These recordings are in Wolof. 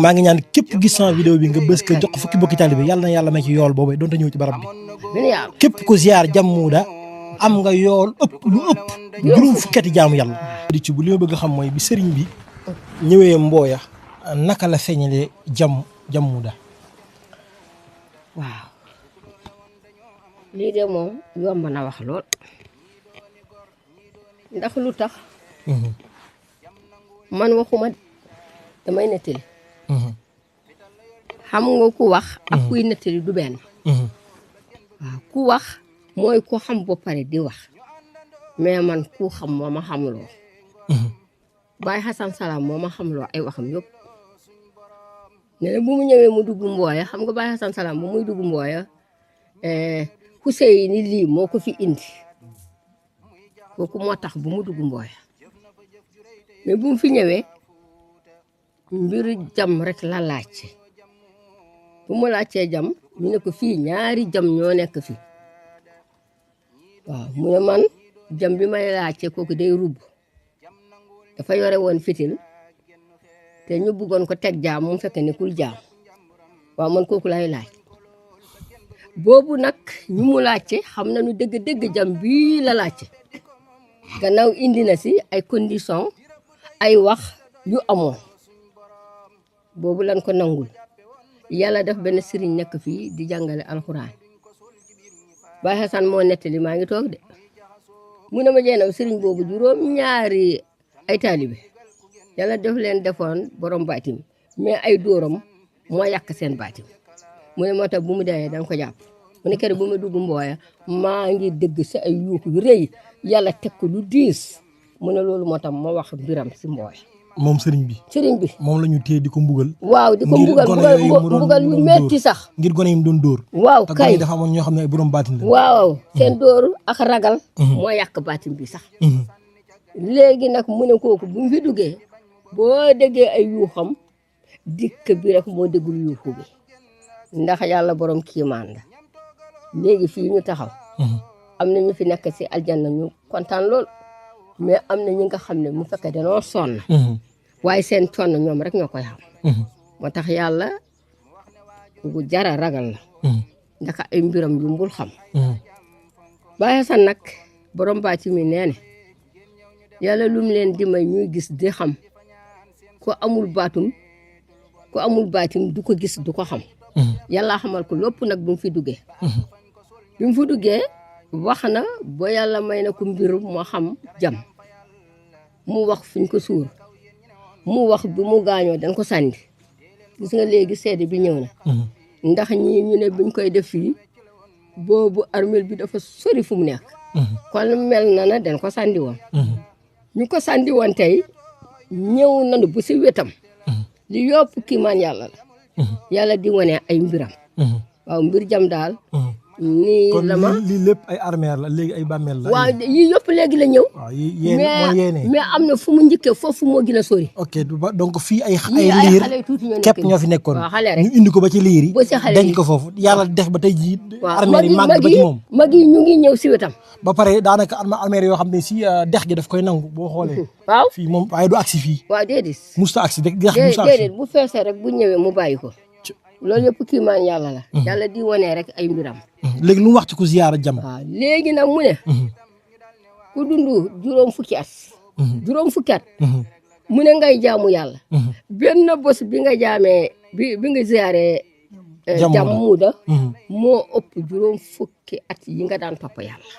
maa ngi ñaan képp gis sama vidéo bi nga bës ko jox ko fukki bokki taalibe yàlla na yàlla may ci yool boobu doonte ñëw ci barab bi képp ko ziar Jammuuda am nga yool lu ëpp juróom fukkati jaamu yàlla di ci bu li ma bëgg a xam mooy bi sëriñ bi ñëwee Mbooya naka la feeñalee Jammuuda. waaw lii de moom yomb na wax lool ndax lu tax man waxuma damay nettali xam nga ku wax ak kuy nettali du benn waaw ku wax mooy ko xam ba pare di wax mais man ku xam moo ma xamloo Baye Hassan Salam moo ma xamloo ay waxam yëpp ne la bu mu ñëwee mu dugg Mbooya xam nga Baye Hassan Salam bu muy dugg Mbooya Ousseyni lii moo ko fi indi kooku moo tax bu mu dugg Mbooya mais bu mu fi ñëwee mbiru jam rek la laajte bu mu laajtee jam ñu ne ko fii ñaari jam ñoo nekk fi waaw mu ne man jam bi may laajte kooku day rubb dafa yore woon fitil te ñu bëggoon ko teg jaam mu fekk ne kul jaam waaw man kooku lay laaj boobu nag ñu mu laajte xam nañu dëgg-dëgg jam bii la laajte gannaaw indi na si ay conditions ay wax yu amoon boobu lan ko nangul yàlla def benn sëriñ nekk fii di jàngale alxuraan Baye Hassan moo nettali maa ngi toog de mu ne ma jeenaw sëriñ boobu juróom ñaari ay taalibe yàlla def leen defoon borom baatim mais ay dóoram moo yàq seen baatim mu ne moo tax bu mu dee danga ko jàpp mu ne keroog bu ma dugg Mbooya maa ngi dégg si ay yuux yu rëy yàlla teg ko lu diis mu ne loolu moo tax ma wax mbiram si Mbooya moom sëriñ bi moom la ñu téye di ko mbugal. waaw di ko mbugal yu metti sax. ngir gone yi mu doon dóor. waaw kay dafa amoon ñoo xam ne ay borom baatin la. waaw seen dóor ak ragal. moo yàq baatin bi sax. léegi nag mu ne kooku bu mu fi duggee boo déggee ay yuuxam dikk bi rek moo déggul yuuxu bi ndax yàlla borom kiimaan la léegi fii ñu taxaw. am na ñu fi nekk si aljanna ñu kontaan lool. mais am na ñi nga xam ne mu fekkee danoo sonn. waaye seen sonn ñoom rek ñoo koy xam. moo tax yàlla bu jara ragal la. ndax ay mbiram yu mbul xam. Baye Hassan nag borom baati mi nee ne yàlla lu mu leen di may ñuy gis di xam ko amul baatum du ko gis du ko xam. yàlla xamal ko lépp nag bu mu fi duggee. bi mu fi duggee wax na ba yàlla may na ko mbir moo xam jam. mu wax fuñ ko suur mu wax bi mu gaañoo dañ ko sànni gis nga léegi seede bi ñëw na ndax ñii ñu ne buñ koy def fii boobu armeel bi dafa sori fu mu nekk kon mel na dañ ko sànni woon ñu ko sànni woon tey ñëw nañu bu si wetam li yëpp kii maan yàlla la yàlla di wane ay mbiram waaw mbir jam daal nii kon la ma lii lépp ay armeer la léegi ay bàmmeel la. waaw yii yëpp léegi la ñëw. waaw yéene mais am na fu mu njëkkee foofu moo gën a sori. ok donc fii ay liir képp ñoo fi nekkoon. waaw xale rek ñu indi ko ba ci liir yi. ba ci xale yi denc ko foofu yàlla def ba tey jii. waaw armeer yi màgg ba ci moom. mag yi ñu ngi ñëw si wetam. ba pare daanaka armeer yoo xam ne si dex gi daf koy nangu boo xoolee. waaw fii moom waaye du agsi fii. waaw déedéet. musta agsi dex musta agsi. déedéet bu feesee rek bu ñëwee mu bàyyi ko. loolu yëpp kii maan yàlla la. yàlla di wane rek ay mbiram. léegi lu mu wax ci ku ziyaara jam. waaw léegi nag mu ne. ku dund juróom fukki at. mu ne ngay jaamu yàlla. benn bés bi nga jaamee bi nga ziyaaree. Jammuuda moo ëpp juróom fukki at yi nga daan topp yàlla.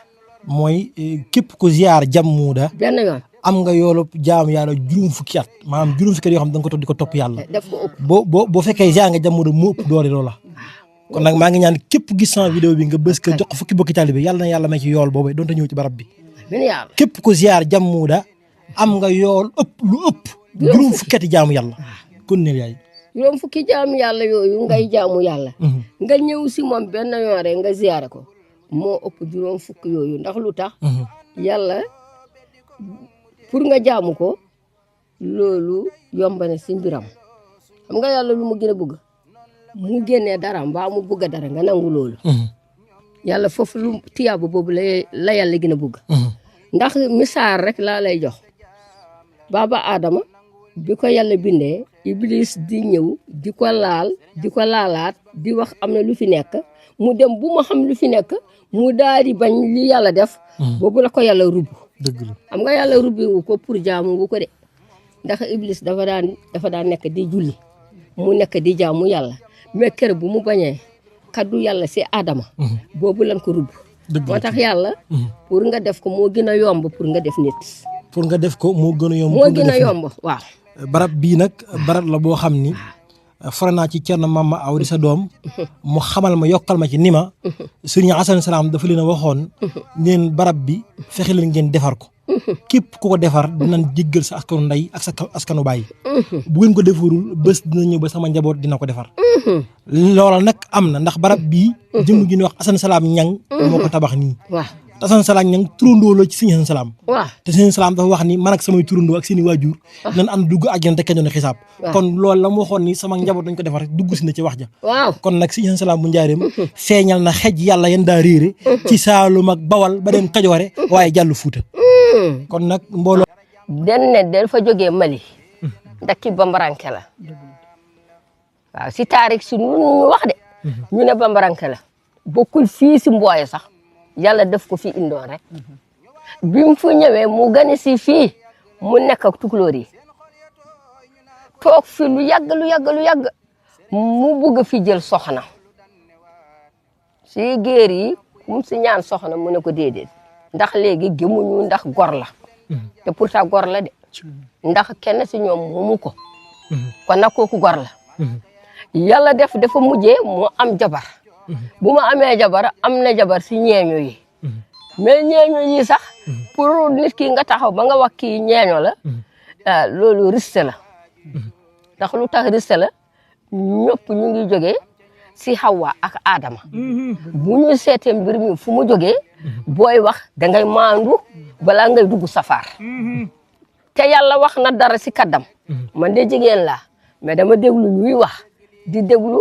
mooy képp ku ziyaar Jammuuda. benn yoon. am nga yoolu jaamu yàlla juróom fukki at maanaam juróom fukki at yoo xam ne da nga ko topp di ko topp yàlla. def ko ëpp boo fekkee ziyaar nga Jammuuda moo ëpp doole loola. kon nag maa ngi ñaan képp gis sama vidéo bi nga bës ko jox ko fukki bokki taalibe yàlla na yàlla may ci yool boobu doonte ñëw ci barab bi. képp ku ziyaar Jammuuda am nga yool lu ëpp juróom fukki ati jaamu yàlla. kon ne yaay. juróom fukki jaamu yàlla yooyu ngay jaamu yàlla. nga ñëw si moom benn yoon rek nga ziyaare ko moo ëpp juróom fukki yooyu ndax lu tax. yàlla pour nga jaamu ko loolu yomb na si mbiram xam nga yàlla lu mu gën a bëgg mu génnee dara mbaa mu bëgg dara nga nangu loolu. yàlla foofu lu tiyaabu boobu la yàlla gën a bëgg. ndax misaal rek laa lay jox baba Adama bi ko yàlla bindee Iblis di ñëw di ko laal di ko laalaat di wax am na lu fi nekk mu dem bu ma xam lu fi nekk mu daal di bañ li yàlla def. boobu la ko yàlla rubb. dëgg la xam nga yàlla rubbi wu ko pour jaamu wu ko de ndax Iblis dafa daan nekk di julli mu nekk di jaamu yàlla mais kër bu mu bañee kaddu yàlla si Adama. boobu lan ko rubb. moo tax yàlla. pour nga def ko moo gën a yomb pour nga def nit. pour nga def ko moo gën a yomb. moo gën a yomb waaw. barab bii nag barab la boo xam ni fara naa ci Cerno Mama Aw di sa doom mu xamal ma yokkal ma ci ni ma Sëriñ Asan Salaam dafa leen a waxoon neen barab bi fexe leen ngeen defar ko képp ku ko defar dinañ jéggal sa askanu ndey ak sa askanu baay bu ngeen ko defarul bés dina ñëw ba sama njaboot dina ko defar loola nag am na ndax barab bii jëmm gi ñuy wax Asan Salaam ñang moo ko tabax nii te Asan Salaam ñang turandoo la ci Sëriñ Asan Salaam te Sëriñ Salaam dafa wax ni man ak samay turandoo ak seeni waajur nañ ànd dugg àjjana te kenn doon xisaab kon loolu la mu waxoon ni sama njaboot dañ ko defar dugg si na ci wax ja kon nag Sëriñ Asan Salaam bu njaareem feeñal na xej yàlla yan daa réere ci Saalum ak Bawal ba dem Kajoore waaye jàll Fuuta kon nag mbooloo den ne del fa jógee Mali ndakki Bambaranke la waaw si taarix si ñu wax de ñu ne Bambaranke la bokkul fii si Mbooye sax yàlla def ko fi indoon rek bi mu fu ñëwee mu gane si fii mu nekk ak tukulóor yi toog fi lu yàgg mu bugg fi jël soxna si géer yi mu si ñaan soxna mu ne ko déedéet ndax léegi gëmuñu ndax gor la te pourtant gor la de ndax kenn si ñoom moomu ko kon nag kooku gor la yàlla def dafa mujjee mu am jabar bu ma amee jabar am na jabar si ñeeño yi mais ñeeño yi sax pour nit ki nga taxaw ba nga wax kii ñeeño la loolu risque la ndax lu tax risque la ñëpp ñu ngi jógee si Hawa ak Adama bu ñu seetee mbir mi fu mu jógee booy wax dangay maandu balaa ngay dugg safar te yàlla wax na dara si kaddam man de jigéen laa mais dama déglu ñuy wax di déglu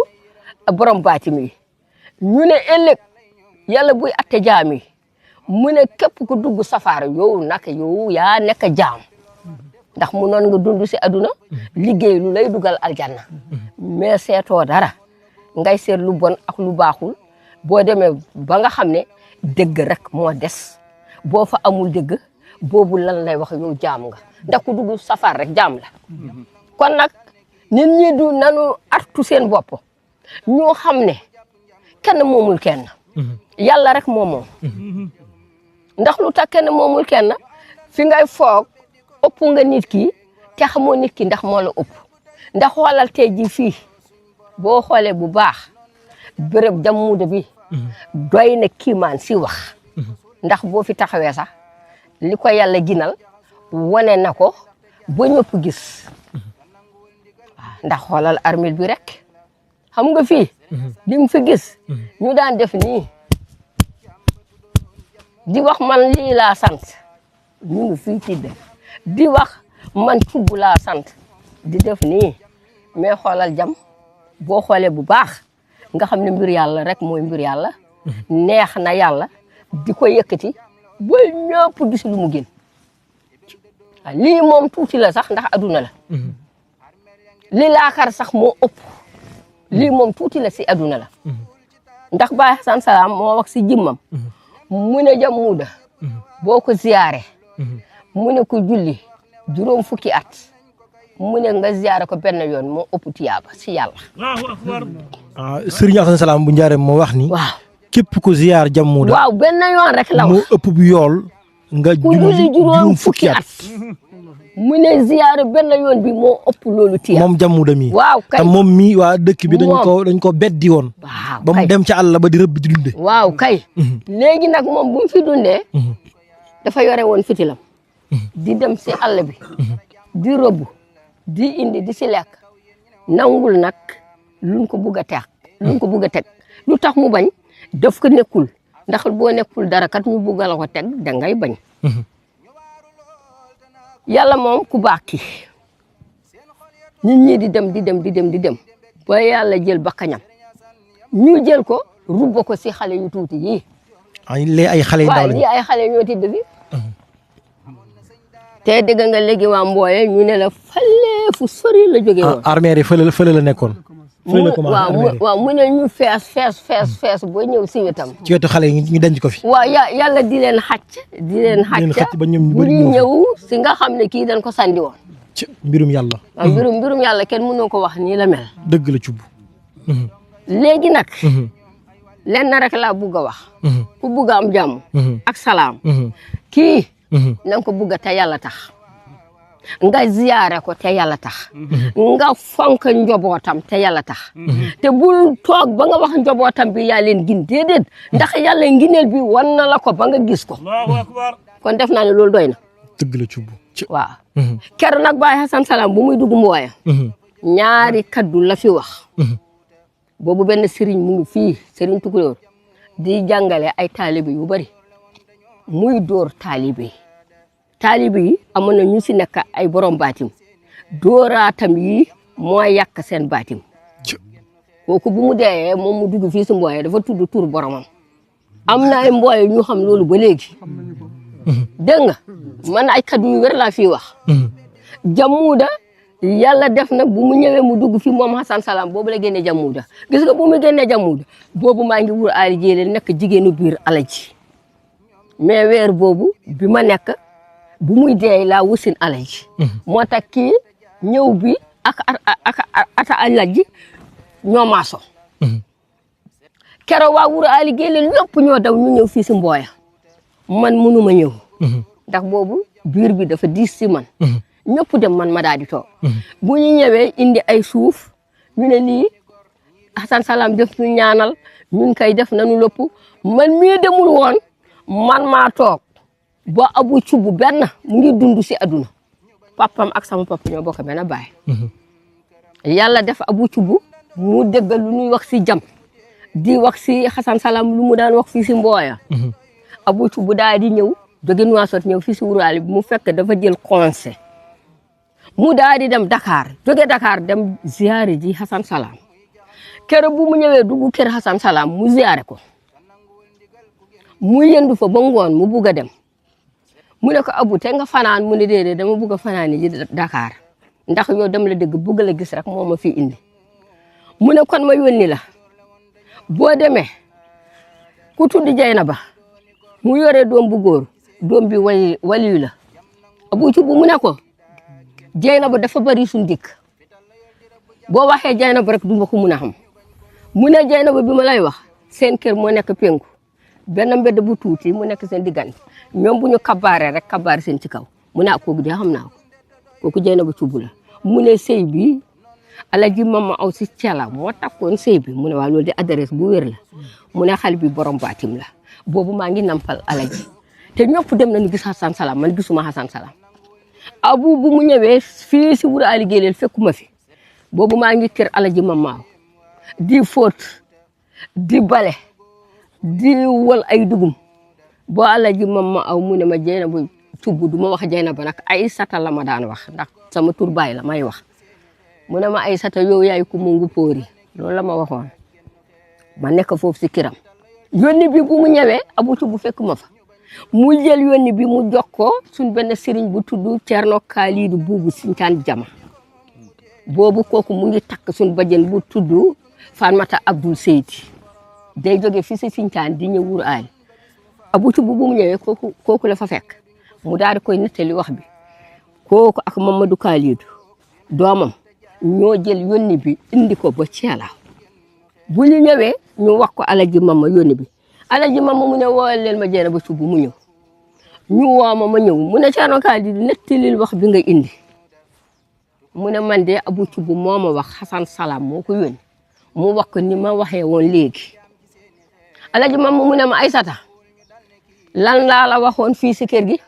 borom baati mi ñu ne ëllëg yàlla buy atte jaam yi mu ne képp ku dugg safar yow yaa nekk jaam ndax mu noon nga dund si aduna liggéey lu lay dugal aljanna mais seetoo dara ngay seet lu bon ak lu baaxul boo demee ba nga xam ne dëgg rek moo des boo fa amul dëgg boobu lan lay wax yow jaam nga ndax ku dugg safar rek jaam la kon nag nit ñi du nanu artu seen bopp ñoo xam ne kenn moomul kenn yàlla rek moo moom ndax lu tax kenn moomul kenn fi ngay foog ëpp nga nit ki te xamoo nit ki ndax moo la ëpp ndax xoolal tey ji fii boo xoolee bu baax béréb Jammuuda bi doy na kiimaan si wax ndax boo fi taxawee sax li ko yàlla ginal wane na ko ba ñëpp gis ndax xoolal armeel bi rek xam nga fii di nga fi gis ñu daan def nii di wax man lii laa sant ñu ngi fii tidd di wax man cubb laa sant di def nii mais xoolal jam boo xoolee bu baax nga xam ne mbir yàlla rek mooy mbir yàlla neex na yàlla di ko yëkkati ba ñëpp gis lu mu gën lii moom tuuti la sax ndax aduna la li laakar sax moo ëpp lii moom tuuti la si aduna la ndax Baay Asan Salaam moo wax si jimmam mu ne Jammuuda boo ko ziyaare mu ne ko julli juróom fukki at mu ne nga ziyaare ko benn yoon moo ëpp tiyaaba si yàlla. Sëriñ Asan Salaam bu njaareem moo wax ni. waaw képp ku ziyaar Jammuuda. waaw benn yoon rek la wax moo ëpp bu yool nga julli juróom fukki at. mu ne ziyaare benn yoon bi moo ëpp loolu tiyaaba. moom Jammuuda mi. waaw kay te moom mii waa dëkk bi dañ ko beddi woon. waaw ba mu dem ca àll ba di rëbb di dunde. waaw kay. léegi nag moom bu mu fi dundee. dafa yore woon fitilam. di dem si àll bi. di rëbb di indi di si lekk. nangul nag luñ ko bugg a teg. luñ ko bugg a teg lu tax mu bañ daf ko nekkul ndax boo nekkul dara kat ñu bugg la ko teg dangay bañ. yàlla moom ku baax ki nit ñi di dem ba yàlla jël bakkañam ñu jël ko rubba ko si xale yu tuuti yii. ay xale yu ndaw lañu. waaw lii ay xale ñoo tidd fi. te dégg nga léegi waa Mbooye ñu ne la fu sori la jógee woon. armée yi fële la nekkoon. fële la commencé waaw mu ne ñu fees boo ñëw si wetam. ci wetu xale yi ñu denc ko fi. waaw yàlla di leen xàcc ba ñoom bu ñu ñëw si nga xam ne kii dañ ko sandi woon. ci mbirum yàlla. waaw mbirum yàlla kenn mënoo ko wax nii la mel. dëgg la cubb. léegi nag. lenn rek laa bugg a wax. ku bugg a am jàmm. ak salaam. kii. na nga ko bugg a te yàlla tax. nga ziyaare ko te yàlla tax. nga fonk njobootam te yàlla tax. te bul toog ba nga wax njobootam bi yaa leen gin déedéet ndax yàlla ngineel bi wan na la ko ba nga gis ko. kon def naa ne loolu doy na. dëgg la cubb. waaw. keroog nag Baye Hassan Salam bu muy dugg Mboya. ñaari kaddu la fi wax. boobu benn sëriñ mu ngi fii sëriñ Tukulóor di jàngale ay taalibe yu bari muy dóor taalibe yi amoon na ñu si nekk ay borom baatim dóoraatam yi moo yàq seen baatim kooku bu mu dee moom mu dugg fii si Mboya dafa tudd tur boromam am na ay Mboya ñu xam loolu ba léegi dégg nga man ay kaddu yu wér laa fii wax Jamuuda yàlla def na bu mu ñëwee mu dugg fi moom Hassan Salam boobu la génne Jamuuda gis nga bu mu génne Jamuuda boobu maa ngi wur aali jéele nekk jigéenu biir alaji mais weer boobu bi ma nekk bu muy dee laa wusin alaji moo tax kii ñëw bi ak ata alaji ñoo maaso keroog waa wur aali jéele lépp ñoo daw ñu ñëw fii si Mboya man mënuma ñëw ndax boobu biir bi dafa diis si man ñëpp dem man ma daal di toog bu ñu ñëwee indi ay suuf ñu ne lii Hassan Salam def ñu ñaanal ñun kay def nañu lépp man mii demul woon man maa toog ba Abu Cubb benn mu ngi dund si aduna papam ak sama papa ñoo bokk benn baay yàlla def Abu Cubb mu déggal lu ñuy wax si jam di wax si Hassan Salam lu mu daan wax fii si Mboya Abu Cubb daal di ñëw jóge Nouakchott ñëw fii si wuraali bi mu fekk dafa jël conseil mu daal di dem Dakar jóge Dakar dem ziare ji Hassan Salam keroog bu mu ñëwee dugg kër Hassan Salam mu ziare ko mu yëndu fa ba ngoon mu bugg a dem mu ne ko Abu te nga fanaan mu ne déedéet dama bugg a fanaan ji Dakar ndax yow dem la dëgg bugg la gis rek moo ma fi indi mu ne kon ma yónni la boo demee ku tudd Jeynaba mu yore doom bu góor doom bi waliyu la Abu Cubb mu ne ko Jeynaba dafa bari suñu dikk boo waxee Jeynaba rek du ma ko mun a xam mu ne Jeynaba bi ma lay wax seen kër moo nekk penku benn mbedd bu tuuti mu nekk seen diggante ñoom bu ñu kabaaree rek kabaar seen ci kaw mu ne kooku de xam naa ko kooku Jeynaba Cubb la mu ne sëy bi Alaji Mama Aw si Cala moo takkoon sëy bi mu ne waa loolu de adresse bu wér la mu ne xale bi borom baatim la boobu maa ngi nampal Alaji te ñëpp dem nañu gis Hassan Salam man gisuma Hassan Salam Abu bu mu ñëwee fii si wura ali géeleel fekkuma fi boobu maa ngi kër Alaji Mama Aw di fóot di bale di wol ay dugum boo Alaji Mama Aw mu ne ma Jeynaba Cubb du ma wax Jeynaba nag Aysata la ma daan wax ndax sama tur baay la may wax mu ne ma Aysata yow yaay ku mungu póori loolu la ma waxoon ma nekk foofu si kiram yónni bi bu mu ñëwee Abu Cubb fekk ma fa mu jël yónni bi mu jox ko suñ benn sëriñ bu tudd Cerno Kaalidu Buubu Sintaan Jama boobu kooku mu ngi takk suñ bajen bu tudd Fatmata Abdul Seydi day jóge fii si Sintaan di ñëw wur aali Abu Cubb bu mu ñëwee kooku la fa fekk mu daal di koy nettali wax bi kooku ak Mamadou Kaalidu doomam ñoo jël yónni bi indi ko ba Ceela bu ñu ñëwee ñu wax ko Alaji Mama yónni bi Alaji Mama mu ne woowal leen ma Jeynaba Cubb mu ñëw ñu woo ma ñëw mu ne Cerno Kaalidu nettalil wax bi nga indi mu ne man de Abu Cubb moo ma wax Hassan Salam moo ko yónni mu wax ko ni ma waxee woon léegi Alaji Mama mu ne ma Aysata lan laa la waxoon fii si kër gi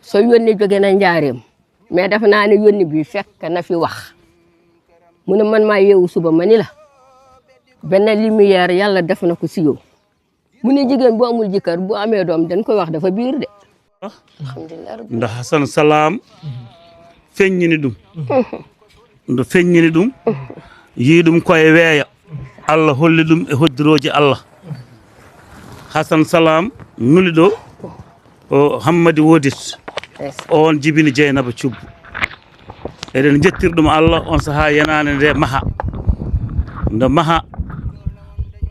soo yónni jóge na njaareem mais def naa ne yónni bi fekk na fi wax mu ne man maa yeewu suba ma ni la benn lumière yàlla def na ko si yow mu ne jigéen bu amul jëkkër bu amee doom dañ koy wax dafa biir de. alhamdulillah ndax Hassan Salam feññini ɗum ndo feññini ɗum yii ɗum koye weeya Allah holli ɗum e hoddirooji Allah Hassan Salam nuli ɗo o Hammadi Wodit on jibini Jeynaba Cubb eɗen jettirɗum Allah on sahaa yanande nde maha nde maha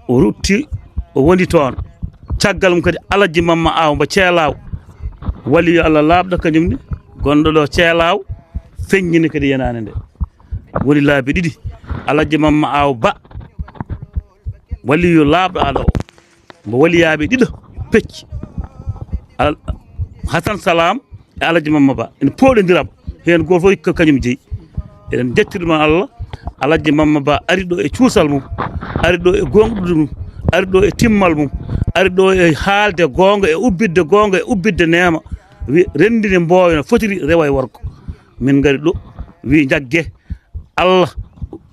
o rutti o woni toon caggal mum kadi Alaji Mamma Aw mbo Ceelaw waliyo Allah laaɓɗo kañumne gonɗo ɗo Ceelaw feññini kadi yanande nde woni laabi ɗiɗi Alaji Mamma Aw Ba waliyo laaɓɗo aɗa o mbo waliyaɓe ɗiɗo pecci Hasan Salam e Alaji Mamma Ba ene pooɗodiram hen goto fof ko kañum jeeyi eɗen jettirɗuma Allah Alaji Mamma Ba ari ɗo e cuusal mum ari ɗo e gonɗude mum ari ɗo e timmal mum ari ɗo e haalde goonga e ubbidde neema wi rendini mbooyo no fotiri rewa e worgo min ngari ɗo wi jagge Allah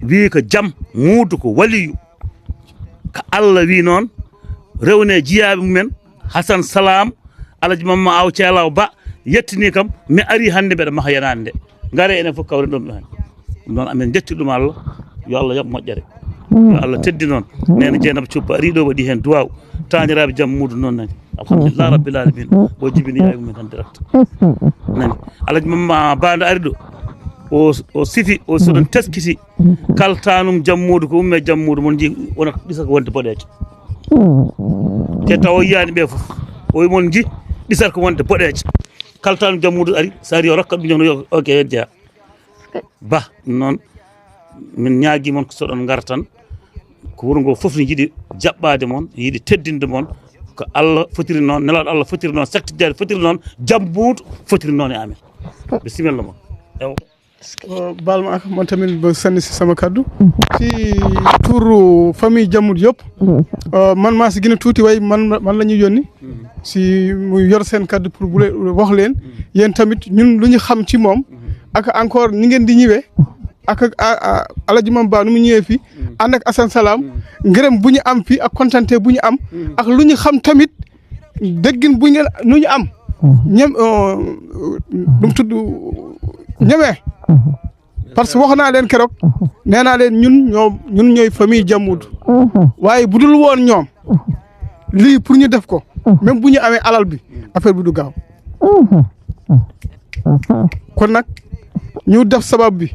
wi ko jam muudu ko waliyu ko Allah wi noon rewne jiyaaɓe mumen Hasan Salam Alaji Mamma Aw Ceelaw Ba yettini kam mi ari hannde mbeɗa maha yanande nde ngare enen fof kawren ɗon ɓe hen ɗum noon amin jettiɗum Allah yo Allah yoɓ moƴƴere yo Allah teddi noon nene Dieynaba Thioub ari ɗo waɗi hen duwaw tañiraɓe jaam muudu noon nani alhamdulillah rabbil alamin o jibini yaye mumen tan direct nani Alaji Mamma Ba nde ari ɗo o sifi o soɗon teskiti kaltanum jammudu ko umme jammudu mon ji wona ɗisa ko wonde boɗejo te taw o yiyani ɓe fof o wimon ji ɗisat ko wonde boɗejo kaltanum jammudu ari so ari o rokkat ɗum jono oke hen jeeya ba ɗum noon min ñaagui moon ko soɗon gartan ko wuuro ngo fof ne yiiɗi jaɓɓade moon yiiɗi teddinde moon ko Allah fotiri noon nelaɗo Allah fotiri noon saktidade fotiri noon jammudu fotiri noon e amen bisimilla moon ewo baal ma ak man tamit ba sànni si sama kaddu si turu famille Jammuud yëpp man maa si gën a tuuti waaye man la ñuy yónni si mu yor seen kaddu pour bu leen wax leen yéen tamit ñun lu ñu xam ci moom ak encore ni ngeen di ñëwee ak Alaji Mamma Ba nu mu ñëwee fii ànd ak Hasan Salam ngërëm bu ñu am fii ak kontante bu ñu am ak lu ñu xam tamit déggin bu ngeen nu ñu am ñem lu mu tudd ñemee parce que wax naa leen keroog nee naa leen ñun ñooy famille Jammuud waaye bu dul woon ñoom lii pour ñu def ko même bu ñu amee alal bi affaire bi du gaaw kon nag ñu def sabab bi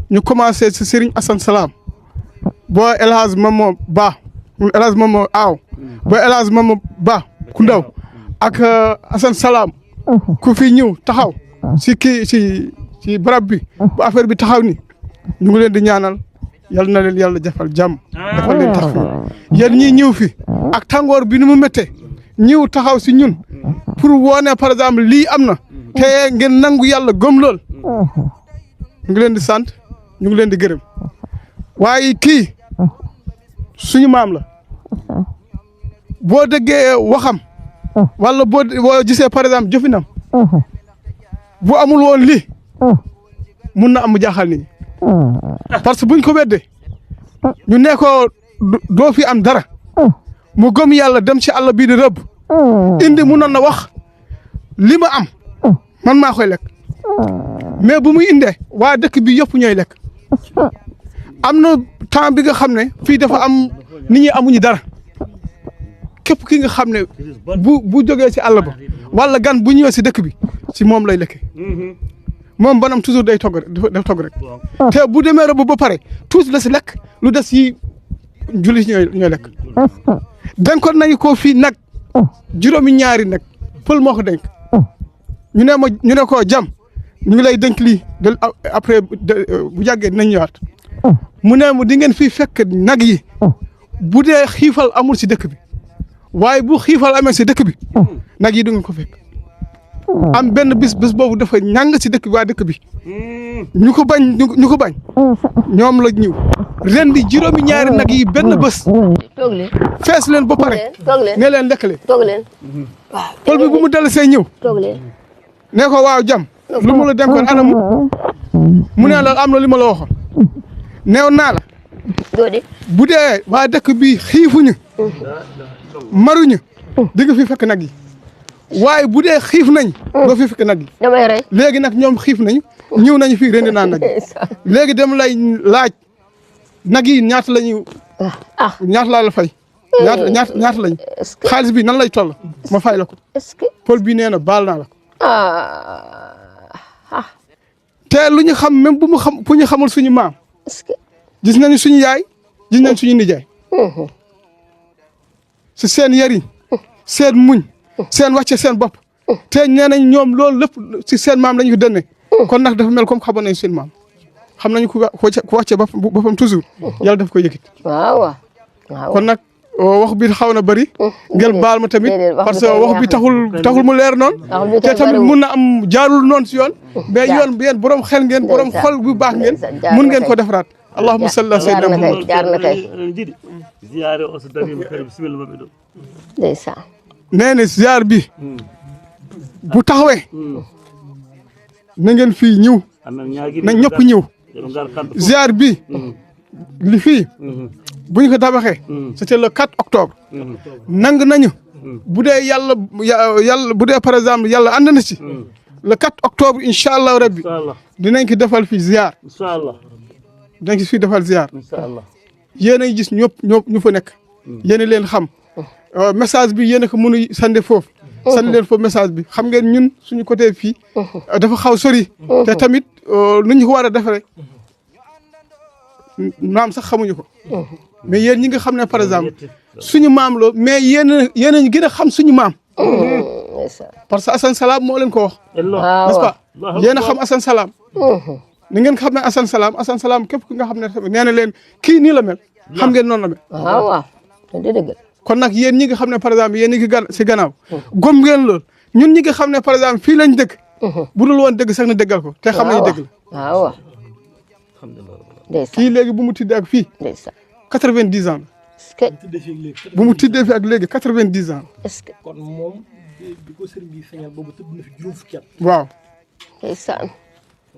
ñu commencé si Serigne Hasan Salam boo El Hadj Mamma Ba El Hadj Mamma Aw boo El Hadj Mamma Ba ku ndaw ak Hasan Salam ku fi ñëw taxaw si kii ci barab bi bu affaire bi taxaw ni ñu ngi leen di ñaanal yal na leen yàlla defal jàmm defal leen tax yéen ñii ñëw fi ak tàngoor bi nu mu méttee ñëw taxaw si ñun pour wone par exemple lii am na te ngeen nangu yàlla gëm lool ñu ngi leen di sant ñu ngi leen di gërëm waaye kii suñu maam la boo déggee waxam wala boo gisee par exemple jëfinam bu amul woon lii mun na am mu jaaxal nit ñi parce que buñ ko weddee ñu ne ko doo fi am dara mu gëm yàlla dem ci àll bii di rëbb indi mu noon na wax li ma am man maa koy lekk mais bu muy indee waa dëkk bi yëpp ñooy lekk am na temps bi nga xam ne fii dafa am nit ñi amuñu dara képp ki nga xam ne bu jógee ci àll ba wala gan bu ñëwee si dëkk bi si moom lay lekke moom banam toujours day togg rek te bu demee rëbb ba pare tuuti la si lekk lu des yi julli ñooy lekk denkoon nañu ko fii nag juróomi ñaari nag pël moo ko denk ñu ne ko jam ñu ngi lay denk lii de après bu jàggee dinañ ñëwaat mu ne mu di ngeen fii fekk nag yi bu dee xiifal amul si dëkk bi waaye bu xiifal amee si dëkk bi nag yi du ngeen ko fekk am benn bis boobu dafa ñàng si dëkk bi waa dëkk bi ñu ko bañ ñoom la ñëw ren di juróomi ñaari nag yi benn bés toog leen fees leen ba pare toog leen ne leen lekk leen toog leen waaw pël bi bu mu dellu see ñëw toog leen ne ko waaw jam lu mu la denkoon anamu mu ne la am na li ma la waxoon neew naa la doo de bu dee waa dëkk bi xiifuñu maruñu di nga fi fekk nag yi waaye bu dee xiif nañ doo fi fekk nag yi damay rey léegi nag ñoom xiif nañu ñëw nañu fii rendi naa nag yi léegi dem lay laaj nag yi ñaata lañu ñaata laa la fay ñaata lañu xaalis bi nan lay toll ma fay la ko est-ce que pël bi nee na baal naa la ko te lu ñu xam même bu ñu xamul suñu maam est-ce que gis nañu suñu yaay gis nañu suñu nijaay si seen yariñ seen muñ seen wàcce seen bopp te nee nañ ñoom loolu lépp si seen maam lañu ko dënne kon nag dafa mel comme xamoon nañ seen maam xam nañu ku wàcce boppam toujours yàlla daf ko yëkkit waaw kon nag wax bi xaw na bëri ngeen baal ma tamit parce que wax bi taxul mu leer noonu te tamit mun na am jaarul noonu si yoon mais yoon bi yéen borom xel ngeen borom xol bu baax ngeen mun ngeen ko defaraat allahumma salli ala sayyidina Muhammad jaar na kay jiɗi ziare o so darima kadi bisimilla maɓɓe ɗo ndeysaan nee na ziar bi bu taxawee na ngeen fii ñëw amen ñaguiɗo na ñëpp ñëw yoɓe gar kamɓe ziar bi li fii bu ñu ko tabaxee c'était le 4 octobre nang nañu bu dee yàlla bu dee par exemple yàlla ànd na ci le 4 octobre incha allah rabbi inchallah dinañ ko defal fii ziar inchallah dinañ ko fii defal ziar inchallah yéen a ngi gis ñëpp ñu fa nekk yéen a leen xam message bi yéen a ko mën a sande foofu sandi leen foofu message bi xam ngeen ñun suñu côté fii dafa xaw sori te tamit nu ñu ko war a defaree maam sax xamuñu ko mais yéen ñi nga xam ne par exemple suñu maam la mais yéen a gën a xam suñu maam parce que Assane Salam moo leen ko wax n'est-ce pas yéen a xam Assane Salam ni ngeen xam ne Assane Salam képp ki nga xam ne tamit nee na leen kii nii la mel xam ngeen noonu la mel waaw dëgg kon nag yéen ñi nga xam ne par exemple yéen ñi ngi si gannaaw gom ngeen lool ñun ñi nga xam ne par exemple fii lañ dëkk bu dul woon dëgg sax na dëggal ko te xam nañu dëgg la waaw kii léegi bu mu tiddee ak fii 90 ans la bu mu tiddee fii ak léegi 90 ans est-ce que kon moom bi ko sëriñ bi feeñal boobu tëdd na fi juróom fukki at waaw ndeysaan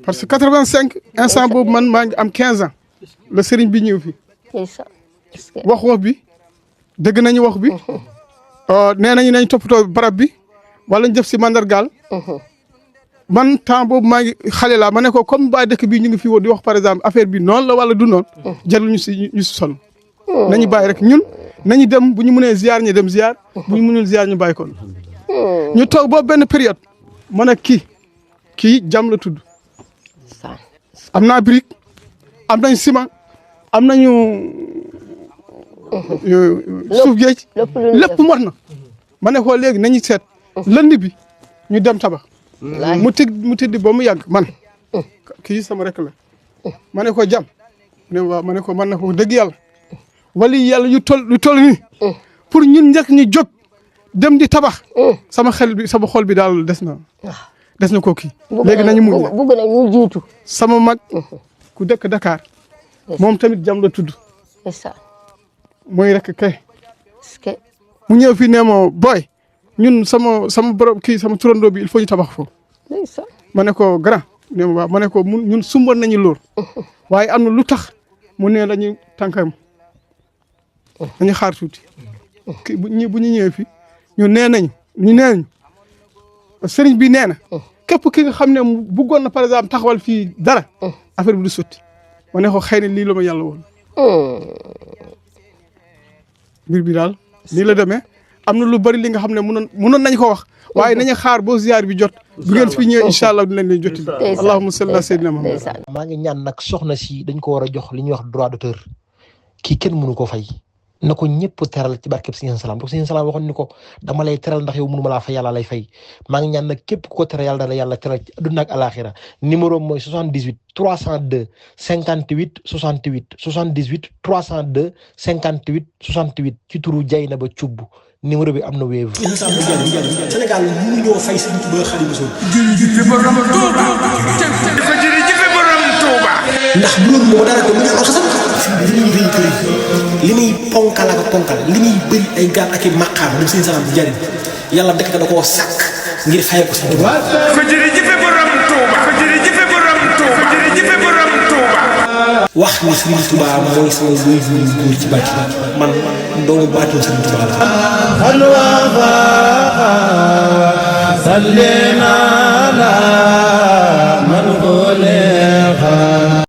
parce que 85 instant boobu man maa ngi am 15 ans la sëriñ bi ñëw fi ndeysaan est-ce que wax bi dégg nañu wax bi nee nañu nañ toppatoo barab bi wala ñu def si mandargaal man temps boobu maa ngi xale laa ma ne ko comme ba dëkk bi ñu ngi fi woon di wax par exemple affaire bi noonu la wala du noonu jarul ñu si sonn nañu bàyyi rek ñun nañu dem bu ñu mënee ziar ñu dem ziar bu ñu mënul ziar ñu bàyyi ko ñu toog boobu benn période ma ne kii jàmm la tudd am naa brique am nañ ciment am nañu suuf géej lépp mot na ma ne ko léegi nañu seet lënd bi ñu dem tabax mu tëdd ba mu yàgg man kii sama rek la ma ne ko jàmm ne waaw ma ne ko man na ko dëgg yàlla wali yàlla yu toll nii pour ñun njëkk ñu jóg dem di tabax sama xol bi daal des na ko kii léegi nañu muñ bugg na ñu jiitu sama mag ku dëkk Dakar moom tamit jàmm la tudd mooy rek kay mu ñëw fii nee ma booy ñun sama borom kii sama turandoo bi il faut ñu tabax foofu ma ne ko grand ne ma waaw ma ne ko ñun sumboon nañu lool waaye am na lu tax mu ne lañu tànkam dañu xaar tuuti bu ñu ñëwee fii ñu nee nañu sëriñ bi nee na képp ki nga xam ne bëggoon na par exemple taxawal fii dara affaire bi du sotti ma ne ko xëy na lii la ma yàlla woon mbir bi daal nii la demee am na lu bari li nga xam ne mënoon nañ ko wax waaye nañu xaar boo ziar bi jot bu ngeen fi ñëwee incha allah dinañ leen jotti allahumma salli ala sayyidina Muhammad maa ngi ñaan nag soxna si dañ ko war a jox li ñuy wax droit d'auteur kii kenn mënu ko fay na ko ñëpp teral ci barkeb Sëriñ Salaam parce que Sëriñ Salaam waxoon ni ko dama lay teral ndax yow mënu ma laa fay yàlla lay fay maa ngi ñaan nag képp ku ko teral yàlla dala yàlla teral ci àdduna ak alaxira numéro mooy 78 302 58 68 78 302 58 68 ci turu Dieynaba Thioub numéro bi am na Wave. Sénégal mënuñoo fay Sëriñ Tuubaa Xaadimu Rasuul. jërëjëf borom Touba. jërëjëf borom Touba. ndax bu loolu moo dara ko mu ngi alxasam. li muy rëy kër li muy ponkal ak ponkal li muy bëri ay gaal ak i maqaam dem Sëriñ Salaam di jariñ yàlla dëkk da koo sàkk ngir fay ko Sëriñ Tuubaa. jërëjëf borom Touba. jërëjëf borom Touba. jërëjëf borom Touba. wax ni Sëriñ Tuubaa mooy sama luy góor ci bàcc man doomu baatu Sëriñ Tuubaa la.